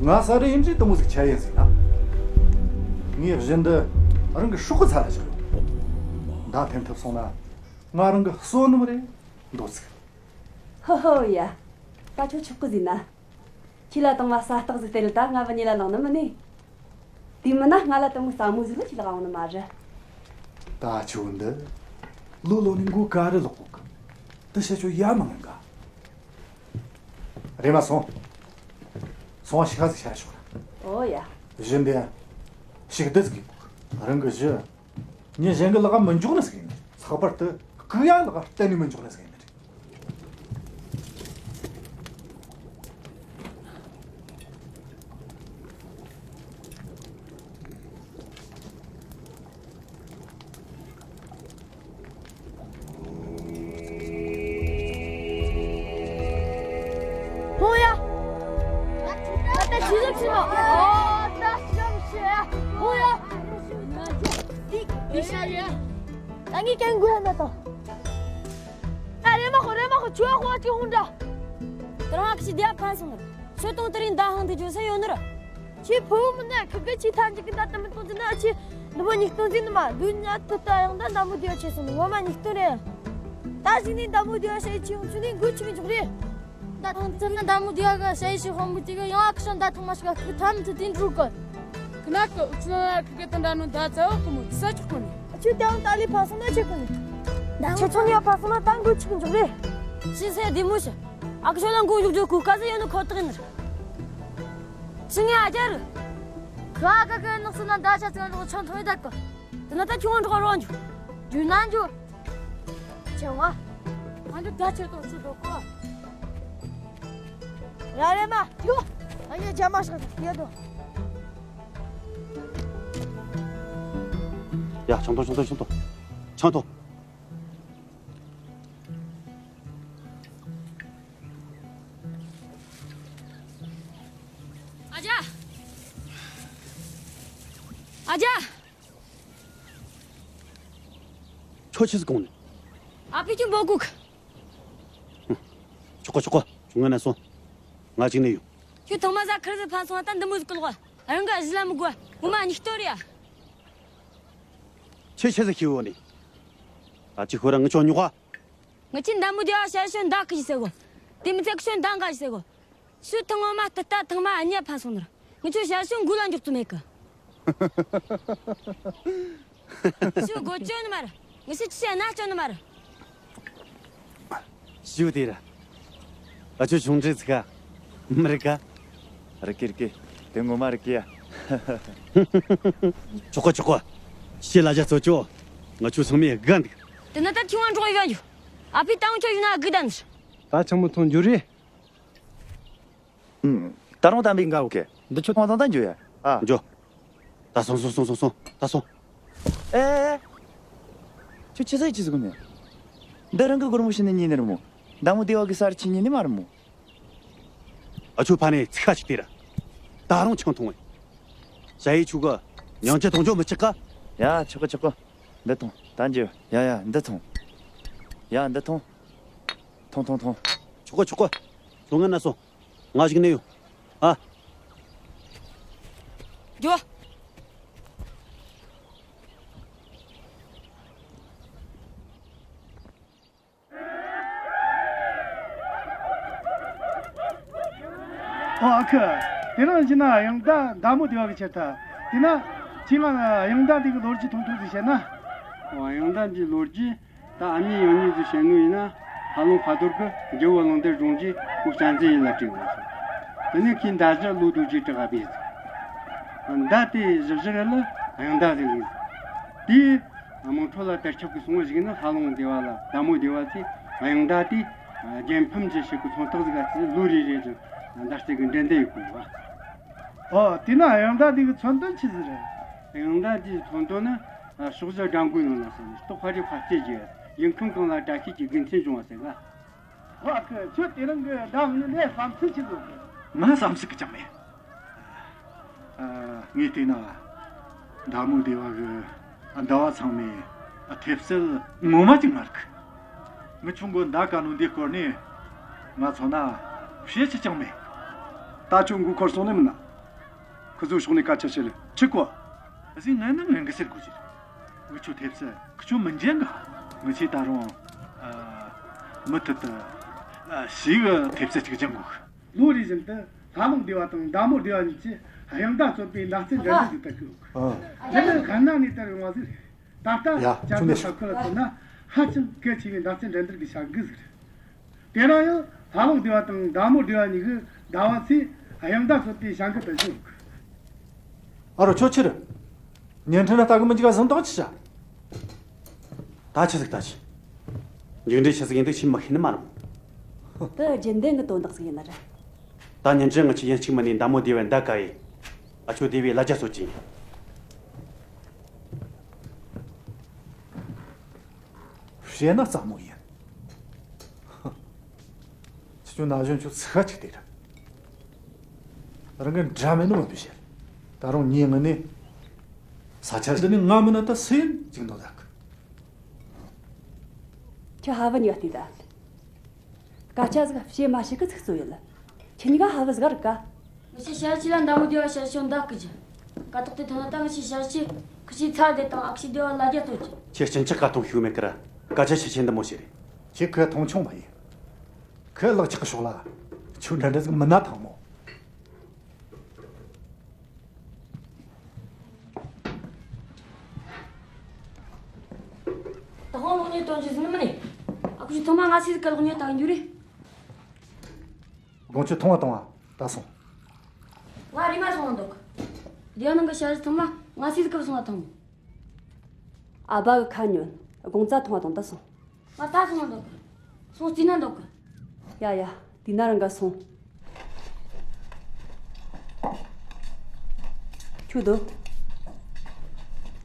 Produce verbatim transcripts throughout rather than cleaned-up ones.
ང་ས་རེ་ཡིན་གྱི་དུ་མོ་ཟིག་ཆ་ཡིན་ཟིག་ན། ངའི་གཞི་འདི་རང་གི་སྲོག་གི་ཚ་ལ་བཞག་ཡོད། མདའ་འཕེན་ཐུབ་སོང་ན་ང་རང་གི་བསོད་ནམས་རེད་འདོད་ཟིག། ཧོ་ཧོ་ཡ། ད་ཁྱོད་ཆོག་གི་ཟིག་ན། ཁྱེད་ལ་དང་ང་ས་སྟག་ཟིག་སྟེར་ད་ང་བུ་ཉེ་ལ་ལངས་ནི་མིན་ནི། དེ་མིན་ན་ང་ལ་དུ་མོ་ས་མོ་ཟིག་ལ་ཁྱེད་ལ་འོང་ནི་མ་རེད། ད་ཁྱོད་འདི་ལོ་ལོ་ནི་མགོ་ག་རེ་ལོག་གོ་གི། དེ་བཤད་ཆོག་ཡ་མ་ངན་ག། རེམ་མ་སོང་། སོང་བ་ཞིག་ཧ་ཟིག་ཤར་ཤོག་ར། ཨོ་ཡ། གཞི་འདི་ཞིག་བསྡུ་ཟིག་ཡིན། རང་གི་གཞི་ཉི་གཞན་གི་ལག་ག་མི་འཇོག་ནི་ཟིག་ཡིན། ལྷག་པར་དུ་ཁུག་ཡ་ལག་ག་གཏན་ནས་མི་འཇོག་ནི་ཟིག་ཡིན། ཧོ་ཡ། ད་ལྟ་ཇི་ལྟར་བྱེད་ནོ། ཨོ་ད་ཤམ་ཤེ། ཧོ་ཡ། འདི་འདི་ཤ་ཡ། ད་ངས་ཀྱང་དགོས་ན་ད། ད་རེམ་མ་ཧོ་རེམ་མ་ཧོ་ཁྱོད་ཧོ་ཅིག་ཧོན་འདྲ། ད་རང་ཨ་ཁུ་ཅིག་བསྡད་ཕན་སོང་ནི། ཁྱོད་དང་དེ་རིང་ཟླ་ཧང་དུ་འཇོག་ས་ཡོད་ནི་ར། ཁྱེད་ཕུ་བོ་མིན་ན་ཁི་གེ་ཁྱེད་ཐམས་ཅད་ཀྱི་ད་ལྟ་མི་གཏོང་རྒྱུ་ན་ཁྱེད་འདི་མོ་ཉིས་སྟོང་ཟིན་ནི་མ་དུ་ཉ་དུ་ལྟ་ཡང་ད་མདའ་མོ་བདེ་བ་ཆེ་སོང་ནི་ངོ་མ་ཉིས་སྟོང་རེད། ད་ཟིན་ནི་མདའ་མོ་བདེ་བ་ཤ་ཡི་ཆེ་ཡོང་ཆུ་ནི་འགུལ་ཆུ་གི་འཇུག་རེད། ད་ཐང་ཚུར་ན་མདའ་མོ་བདེ་བ་ག་ཤ་ཡི་ཤི་ཧོན་མོ་དེ་གི་ཡང་ཨ་ཁུ་ཤོ་མདའ་ཐོང་མ་ཤི་ག་ཁུ་ཐམ་ཚུ་དིན་འགྲུ་གི། ཁི་ན་ཁི་ཨུ་ཆུ་ན་ཁི་གེ་ད་འདྲ་ནོ་མདའ་ཚ་བོ་ཁུ་མོ་དི་ས་ཆུ་ཁུ་ནི། ཁྱོད་དེའང་ཏཱ་ལི་ཕ་སོང་ན་ཆེ་ཁུ་ནི། ཆེ་ཆུང་ཡ་ཕ་སོང་ན་ད་འགུལ་ཆུ་གི་འཇུག་རེད། ཤི་སེ་དི་མོ་ཤི། ཨ་ཁུ་ཤོ་ལ་འགུལ་འཇུག་འཇུག་ཁུ་ག་ཟི་ཡོད་ནི་ཁོ་ཐག་ཡིན་ནི། ཤི་ངའི་ཨ་ཅར། ཁ་ཁ་ཁ་ནགས་སུ་ན་མདའ་ཆ་ཚང་ལོག་ཆང་ཐོང་ཡི་ད་གི། དེ་ན་ད་ཁྱོད་འགྲོ་རོགས་འཇུ། འཇུ་ན་འཇུ། ཆེ་བ། ང་ཚོ་མདའ་ཆེ་ཏོག་ཚུ་འགྲོ་གོ། ཡ་རེ་མ་ཡོ། ཨ་ཡེ་ཇ་མ་ཤག་ཡེ་དོ། ཡ་ཆང་ཐོང་ཆང་ཐོང་ཆང་ཐོང་། ཆང་ཐོང་། ཨ་ཅག་ཨ་ཅག་ཁྱོད་ཆི་ཟིག་གོང་ནས། ཨ་ཕི་ཁྱོད་འབོད་གུག་ཆོག་གོ་ཆོག་གོ་ཁྱོད་ང་ན་སོང་། ང་གཅིག་ནས་ཡོང་། ཁྱོད་ཐོག་མ་ཟ་ཁར་ཟི་ཕན་སོང་ད་འདི་མོ་ཟིག་གི་ལོག་རང་གི་གཞི་ལ་མི་དགོས་ངོ་མ་ཉིག་སྟོར་ཡ། ཁྱོད་ཆི་ཟིག་ཤི་བོ་ནས། ཨ་ཅི་ཁོ་རང་ངི་ཆོ་ཉོག་ག་ངི་ཆི་མདའ་མོ་དེ་བ་ཤར་ཤོན་མདའ་ཁི་ཞིག་ཟེར་གོ་དེ་མི་ཚད་ཁི་ཤོན་མདའ་འགའ་ཞིག་ཟེར་གོ་ཤུ་ཐང་ངོ་མ་ཏི་ལྟ་ཐང་མ་ཨ་ཉེ་ཕན་སོང་ནར། ངི་ཆོ་ཤར་ཤོན་འགུལ་ལ་འཇོག་ཏུ་མེད་གི་ཤུ་གོ་ཅོ་ནི་མར། ངི་ཤི་ཆི་ན་ཅོ་ནི་མར། ཤུ་དེ་ར། ཨ་ཆོ་ཆུང་ཁྲི་ཚི་ཁ་མི་རི་ཀ་རི་ཀི་རི་ཀི་དེ་ངོ་མ་རི་ཀི་ཡ། ཆོག་གོ་ཆོག་གོ་ཤི་ལ་ཇ་ཚོ་ཅོ། ང་ཆོ་ཚང་མས་དགའ་འདུག་དེ་ན་ད་ཁྱོད་ང་འགྲོ་ཡོད་ཡོད། ཨ་ཕི་ཏང་ཁྱོད་ཡིན་ན་དགུ་དམ་ཟེར། ད་ཆང་མོ་ཐོང་འགྱུར་རེད། ད་རུང་དམ་པའི་འགའ་འོ་ཀེ། འདི་ཁྱོད་ཐོང་ཐང་ད་འགྱོ་ཡ། ཨ། འགྱོ། ད་སོང་སོང་སོང་སོང་སོང་ད་སོང་། ཨེ། ཁྱོད་ཆི་ཟིག་ཆི་ཟིག་གོ་ནས། འདི་རང་གི་སྒོར་མོ་ཤི་ནས་ཉིན་ནི་ར་མོ། མདའ་མོ་སྡེ་བ་གི་སར་ཆི་ཉིན་ནི་མ་ར་མོ། ཨ་ཆོ་ཕ་ནས་ཚིག་ཁ་ཅིག་དེ་ར། ད་རུང་ཆང་འཐུང་བས། ཞ་ཡི་ཆུ་ག་ཉང་ཅི་གཏོང་ཆོག་མི་ཆག་ག་ཡ་ཆོག་གི་ཆོག་གི་འདི་འཐུང་ད་འཇུ། ཡ་ཡ་འདི་འཐུང་། ཡ་འདི་འཐུང་། འཐུང་འཐུང་འཐུང་། ཆོག་གི་ཆོག་གི་ཁྱོད་ང་ན་སོང་། ང་ཞིག་ནས་ཡོང་། ཨ། འགྱོ། ཨོ་ཨ་ཁུ། དེ་རིང་ཕྱིན་ན་གཡང་མདའ་མདའ་མོ་སྡེ་བ་གི་ཆེད་དུ། དེ་ན་ཁྱེད་ང་གཡང་མདའ་འདི་གི་ལོ་རྒྱུས་ཐུང་ཐུང་ཞིག་བཤད་ན། ཨོ་གཡང་མདའ་འདིའི་ལོ་རྒྱུས་ད་ཨ་མྱེས་ཡང་མྱེས་ཚོས་བཤད་ནོ་ཡིན་ན། ཧ་ལུང་ཕ་དོར་གི་རྒྱལ་བོ་གླང་དར་སྒྲུང་གིས་ཁོ་གཅན་གཟན་ཡིན་ལ་སྤྲད་འོང་ཟེར། དེ་ནས་ཁོས་མདའ་གཞུ་ལོ་དུ་ཅིག་དྲག་ག་བས་ཟེར། མདའ་དེ་གཞུ་གཞུ་རེ་ལ་གཡང་མདའ་ཟེར་ལས་ཟེར། དེ། དམངས་ཁྲོད་ལ་དར་ཁྱབ་ཀྱི་སོང་བ་ཞིག་ནི་ཧ་ལུང་སྡེ་བ་ལ་ལྟད་མོ་སྡེ་བ་ཚོས་གཡང་མདའ་དེ་རྒྱལ་ཕམ་གྱི་ཞིག་གི་ཚོང་རྟགས་ཟིག་ག་ཚོས་ལོ་རེ་རེ་བཞིན་མདའ་རྩེ་གི་འགྲན་བསྡུར་ཡོད་དགོས་པ། ཨོ་དེས་ན་གཡང་མདའ་དེ་གི་མཚོན་དོན་ཆི་ཟིག་རེད། གཡང་མདའ་དེའི་མཚོན་དོན་ནི་ཕྱོགས་བཞི་དགྲ་མགོའི་ནང་ན་སོང་ནས་སྟོབས་ཕ་རི་ཕ་རྩེ་རྒྱས་ཡུལ་ཁམས་གང་ལ་དགྲ་ཤེད་ཀྱི་དགེ་མཚན་འབྱུང་བ་ཟེར་ག་ཨ་ཁུ་ཁྱོད་དེ་རིང་གི་མདའ་ནི་ལས་བསམ་ཚུལ་ཆི་ཟིག་གི་ང་བསམ་ཚུལ་གི་ཅང་མེད། ཨ། ངས་བལྟས་ན། མདའ་མོ་སྡེ་བ་གི་ཟླ་བ་ཚང་མས་ཐེབས་སེལ་ངོ་མ་ཅིག་མ་རིག་ངི་ཆུང་གོ་མདའ་ག་ནོ་འདི་སྐོར་ནས་ང་ཚོ་ན་བཤད་ཆི་ཅང་མེད། ད་ཁྱོད་མགོ་འཁོར་སོང་ནི་མིན་ན། ཁི་ཚོའི་ཕྱོགས་ནས་སྐད་ཆ་བཤད་ལེ་ཆི་གོ། ཨ་ཟིག་ང་ནི་ངན་གི་ཟེར་དགོས་ཀྱི་རེད། ངི་ཆོ་ཐེབས་སི་ཁི་ཆོ་མི་འཇན་གི། ངི་ཆེ་ད་རུང་ཨ་མི་ཐུ་ཏི་ཨ་ཞིག་གི་ཐེབས་སི་ཅིག་འཇང་དགོས་གི། ལོ་རེ་བཞིན་དུ་ལྷ་ལུང་སྡེ་བ་དང་མདའ་མོ་སྡེ་བ་གཉིས་ཀྱིས་དབྱངས་རྟ་གསོད་པའི་མདའ་རྩེད་འགྲན་བསྡུར་ཞིག་སྤེལ་གི་ཡོད་གི། ཨ། དེ་ནི་ཧ་ན་ནས་དར་ཡོང་བ་ཟིག་རེད། ད་ལྟ་ཡ་བཅའ་ཁྲིམས་ཁྱོད་ནས་ས་ཁུལ་ལ་མཚོན་ན་ཧ་ཅང་གལ་ཆེ་བའི་མདའ་རྩེད་འགྲན་བསྡུར་གྱི་བྱ་འགུལ་ཟིག་རེད། དེ་རིང་ཡང་ལྷ་ལུང་སྡེ་བ་དང་མདའ་མོ་སྡེ་བ་གཉིས་ཀྱིས་ཟླ་བ་ཚེས་དབྱངས་རྟ་གསོད་པའི་བྱ་འགུལ་སྤེལ་བཞིན་ཡོད་གི། ཨ་རོ་ཁྱོད་ཆི་རེད། བརྙན་འཕྲིན་ལ་ལྟ་གི་མི་འཇུག་ག་ཟིན་ཐག་ཆི་བྱ། ད་ཆི་ཟིག་ད་ཆི། མཇུག་འབྲས་ཆི་ཟིག་ཡིན་འདུག་ཆི་མི་ཤེས་ནི་མ་རུང་། དེ་རྒྱུན་ལྡན་གྱི་དོན་དག་ཟིག་ཡིན་ནི་རེད། ད་བརྙན་འཕྲིན་ང་ཆི་ཡིན་གཅིག་མིན་ནས་མདའ་མོ་སྡེ་བའི་མདའ་ག་ཡེ། ཨ་ཆོ་སྡེ་བའི་ལ་རྒྱ་གསོད་ཀྱི་ཡིན། བཤད་ན་སླ་མོ་ཡིན། ཁྱེད་ཆོ་ན་གཞོན་ཆོ་ཚིག་ཁ་ཅིག་དེ་རེད། རང་གི་འདྲ་མིན་ནི་མི་འདུག་བཤད། ད་རུང་ངའི་ངི་ནས་ས་ཆ་འདི་ནས་ང་མིན་ན་ད་སུ་ཡིན་ཅིག་འདོད་ད་གི། ཁྱོད་ཧ་བི་ཉོ་བལྟས་ད། སྐད་ཆ་ཟིག་བཤད་མ་ཤེས་གི་ཚིག་རྩོད་ཡོད་ལ། ཁྱེད་གཉིས་ཀ་ཧ་བི་ཟིག་རིག་ག། ངི་ཆོ་ཞ་ཡི་ཆི་ལ་མདའ་མོ་སྡེ་བ་ཞ་ཡི་ཆོ་མདའ་བསྐུལ་རྒྱུ། ཀ་ཏོག་དེ་ཐོན་ན་ད་ངི་ཆོ་ཞ་ཡི་ཆི་ཁི་ཆོའི་ཚ་དེ་དང་ཨ་ཁུ་ཆོའི་སྡེ་བ་ལ་རྒྱ་གསོད་རྒྱུ། ཁྱེད་སྤྱན་ཆབ་ཀ་མཐོང་ཤུགས་མེད་ཀི་ར། སྐད་ཆ་ཆི་ཆེ་འདི་མོ་བཤད་རེད། ཁྱེད་ཁོའི་མཐོང་ཆུང་མ་ཡིན། ཁོའི་ལག་ཆགས་གི་ཕྱོགས་ལ་ཆུ་འདྲ་འདྲ་ཟིག་མི་ན་ཐང་མོ། ད་དུང་གློག་བརྙན་སྟོན་རྒྱུ་ཟིན་ནི་མིན་ནས། ཨ་ཁུ་ཆོ་ཐོག་མ་ང་སུ་ཟིག་ག་གློག་བརྙན་ལྟ་གི་འགྱོ་རེད། དགོང་ཆུ་འཐུང་བ་བཏང་བ་ད་སོང་། ང་རེམ་མ་སོང་བ་འདུག་དེ་ནང་གི་ཞ་ཡི་ཆི་ཚང་མ་ང་སུ་ཟིག་ག་སོང་བ་དང་། ཨ་ཕ་གི་ཁ་ཉོན། དགོང་ཙ་འཐུང་བ་དང་ད་སོང་། ང་ད་སོང་བ་འདུག་སོང་རྩིས་ན་འདུག་ཡ་ཡ། དེ་ན་རང་ག་སོང་། ཁྱོད་དོ།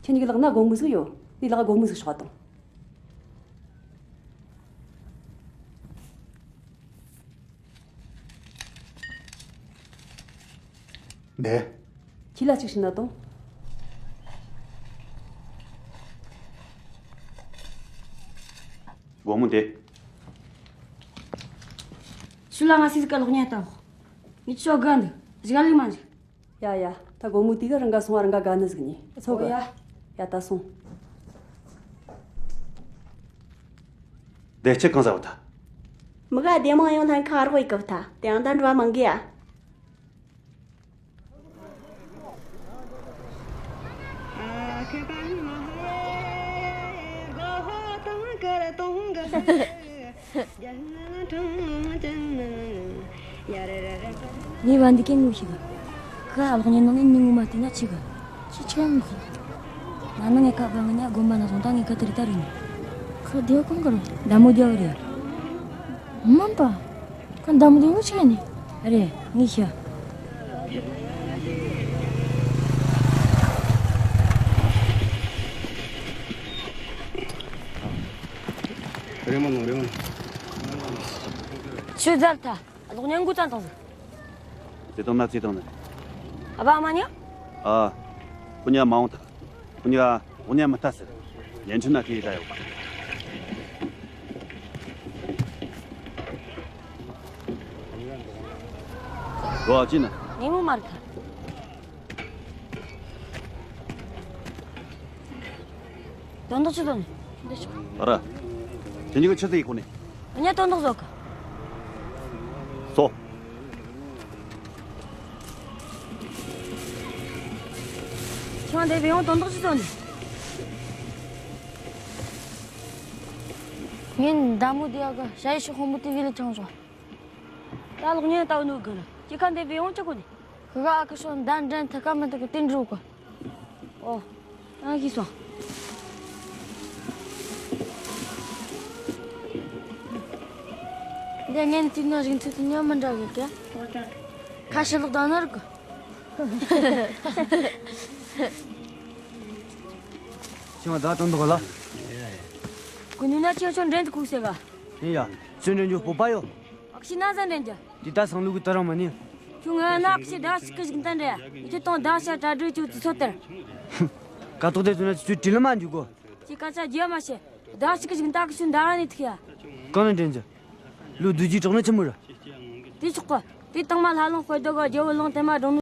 ཁྱེད་གཉིས་ཀྱི་ལག་ན་སྒོར་མོ་ཟིག་ཡོད། དེ་ལག་སྒོར་མོ་ཟིག་ཤོག་དང་། འདི། ཁྱི་ལ་གཅིག་ཤི་ན་དང་། སྒོར་མོ་འདི། ཤུ་ལ་ང་སི་ཟི་ཀ་གློག་བརྙན་བཏང་། ངས་ཆོ་དགའ་འདུག་གཞུག་ལུགས་མ་འཇིག་ཡ་ཡ། ད་སྒོར་མོ་དེ་ག་རང་ག་སོང་བ་རང་ག་དགའ་ནི་ཟིག་ནི་ཚོ་གི་ཡ། ཡ་ད་སོང་། བདེ་སྐྱིད་གང་ཟ་བ་ད། མི་ག་བདེ་མང་ཡོང་ཐང་ཁ་རོག་ཡི་གི་བ་ད་དེ་ཡང་ད་འགྲོ་བ་མང་གི་ཡ། ངའི་བ་འདི་གའི་ངོ་ཤེས་གི། ཁི་ཁ་གློག་བརྙན་ནང་ནས་མྱི་ངོ་མ་བལྟས་ན་ཆི་གི། ཆི་ཆི་ཡང་མི་ཤེས། ན་ནིང་ངའི་ཁ་བ་ང་ཉ་དགོན་པ་ན་སོང་ད་ངའི་ཁ་དེ་རི་ད་རི་ནི། ཁ་བདེ་བ་གང་གི་རེད། མདའ་མོ་རྒྱབ་རེད། མིན་པ། ཁ་མདའ་མོ་རྒྱབ་ངོ་ཆི་ཡང་ནི། རེད་ངས་ཤེས། རེ་མ་ནོ་རེ་མ་ནོ། ཆུ་ཛར་ཐ། གློག་བརྙན་འགོ་བརྩམས་བཏང་ཟིག་བརྩེ་དུང་ན་བརྩེ་དུང་ན། ཨ་ཕ་མ་ཉོ། ཨ། ཁོ་གཉིས་མ་འོང་ཐལ། ཁོ་གཉིས་གློག་བརྙན་མི་ལྟ་ཟེར། བརྙན་འཕྲིན་ན་ཁེ་ཡི་ད་ཡོད་པ། རོ་ཨ་ཅི་ན། ངས་མོ་མ་རིག་ཐལ། དོན་དག་ཆི་ཟིག་ནི། འདི་ཆོག་ཨ་ར། ཁྱེད་གཉིས་ཀྱིས་ཆི་ཟིག་ཡེ་གོ་ནི། ངས་དོན་དག་བཟོ་གི། སོ། ཁྱོད་འདི་བེ་ཡོང་དོན་དག་ཆི་བཟོ་ནི། ངས་མདའ་མོ་དེ་ཡག་གི་ཞ་ཡི་ཤི་དཔོན་པོ་དེ་བེ་ལ་ཆང་བཟོ། ད་གློག་བརྙན་ལྟ་བུ་ནོ་གི་ར། ཁྱེད་ཀ་འདི་བེ་ཡོང་ཆི་གོ་ནི། ཁི་ག་ཨ་ཁུ་ཤོ་མདའ་འདྲེན་ཐུབ་ཀ་མི་ཐུབ་ཀ་དེ་འདྲི་གོ། ཨོ། ཨ་ཁི་སོང་། འདི་ངན་དུས་ན་རིང་ཐུག་ཏུ་ཉམས་མི་འདྲ་གི་ཀ་ཁ་ཤི་ལོག་ད་ནོར་གི། ཁྱེད་ང་ད་དོན་དག་ལ། ཀུ་ནུ་ན་ཁྱེད་ཆོ་འདྲེན་དུ་ཁུག་སེ་ག་ཡིན་ཡ། ཚུར་འདྲེན་རྒྱུ་སྤོབས་པ་ཡོད། ཨ་ཁུ་ཤི་ན་ཟན་འདྲེན་རྒྱུ། འདི་ད་སང་ལུག་གི་ད་རང་མ་ནི། ཁྱོད་ང་ན་ཁྱི་ཟླ་གཅིག་གི་ཞིག་འདི་འདྲ་ཡ། ཁྱོད་དང་ཟླ་ཤ་གྲ་སྒྲིག་ཅིག་དུས་ཚོད་དེར། ཀ་ཏོག་དེ་ཚོ་ན་ཚུར་དྲི་ལ་མ་འཇུག་གོ། ཁྱི་སྐད་ཆ་རྒྱག་མ་བྱེད། ཟླ་གཅིག་གི་ཞིག་ད་ཁྱི་ཆུ་འདར་ནས་ཐུག་ཡ། གང་ན་འདྲེན་རྒྱུ། ལུག་བསྡུས་རྒྱུའི་གྲོགས་ན་ཆི་མོ་ར། དེ་ཆོག་གོ། དེ་དང་མ་ལྷ་ལུང་དཔེ་རྡོ་ག་རྒྱལ་བོ་ལུང་དེ་མ་སྒྲུང་།